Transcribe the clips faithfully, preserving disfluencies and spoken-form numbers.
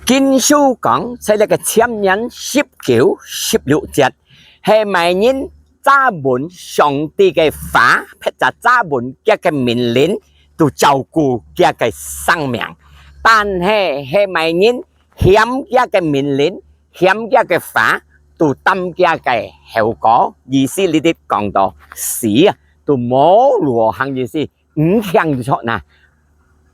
經書講，在這个箴言十九、十六節，係麼人揸穩上帝个話，或者揸穩佢个命令，就照顧佢个生命。但係，係麼人嫌佢个命令，嫌佢个話，就擔佢个後果。意思這兜講到死啊，就無路行意思。 毋聽就著哪，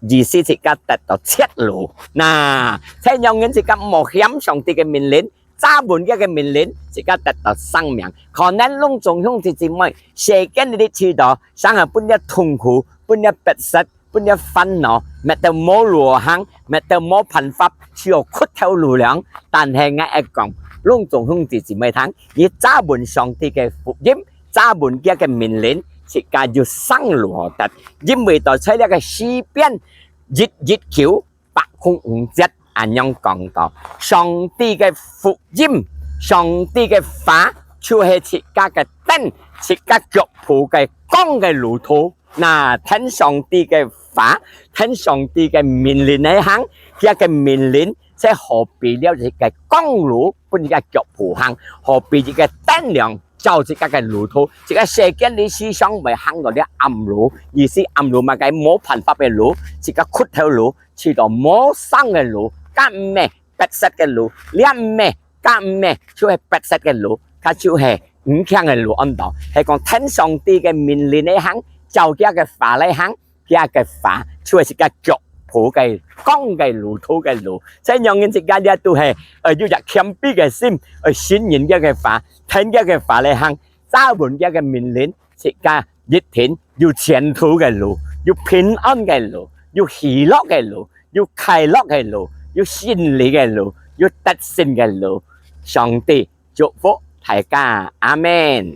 意思自家得到絕路。哪，在仰人自家無嫌上帝个命令，揸穩佢个命令，自家得到生命。可能攏總兄弟姊妹，世間裡知道，生活分你痛苦，分你逼塞，分你煩惱，搣到無路行，搣到無辦法，只有屈頭路了。但係𠊎愛講，攏總兄弟姊妹聽，你揸穩上帝个福音， 揸穩佢个命令，自家有生路好得。因為到在這个詩篇一一九百空五節恁樣講到，上帝个福音，上帝个話，就係自家个燈，自家腳步个光个路途。哪，聽上帝个話，聽上帝个命令來行，佢个命令 這好比了一个光路，分一个腳步行，好比一个燈亮，照自家个路途。這个世間裡時常會行到這暗路，意思暗路麼个無辦法个路，自家屈頭路，去到無生个路，該毋係逼塞个路，這毋係，該毋係，就係逼塞个路，佢就係毋聽个路恁樣。係講聽上帝个命令來行，照佢个話來行， 佢个話，就係自家腳步个光个路途个路。在仰人自家這都係，呃，有隻謙卑个心，呃，信任佢个話，聽佢个話來行，揸穩佢个命令，自家一定有前途个路，有平安个路，有喜樂个路，有快樂个路，有勝利个路，有得勝个路。上帝祝福大家，阿們。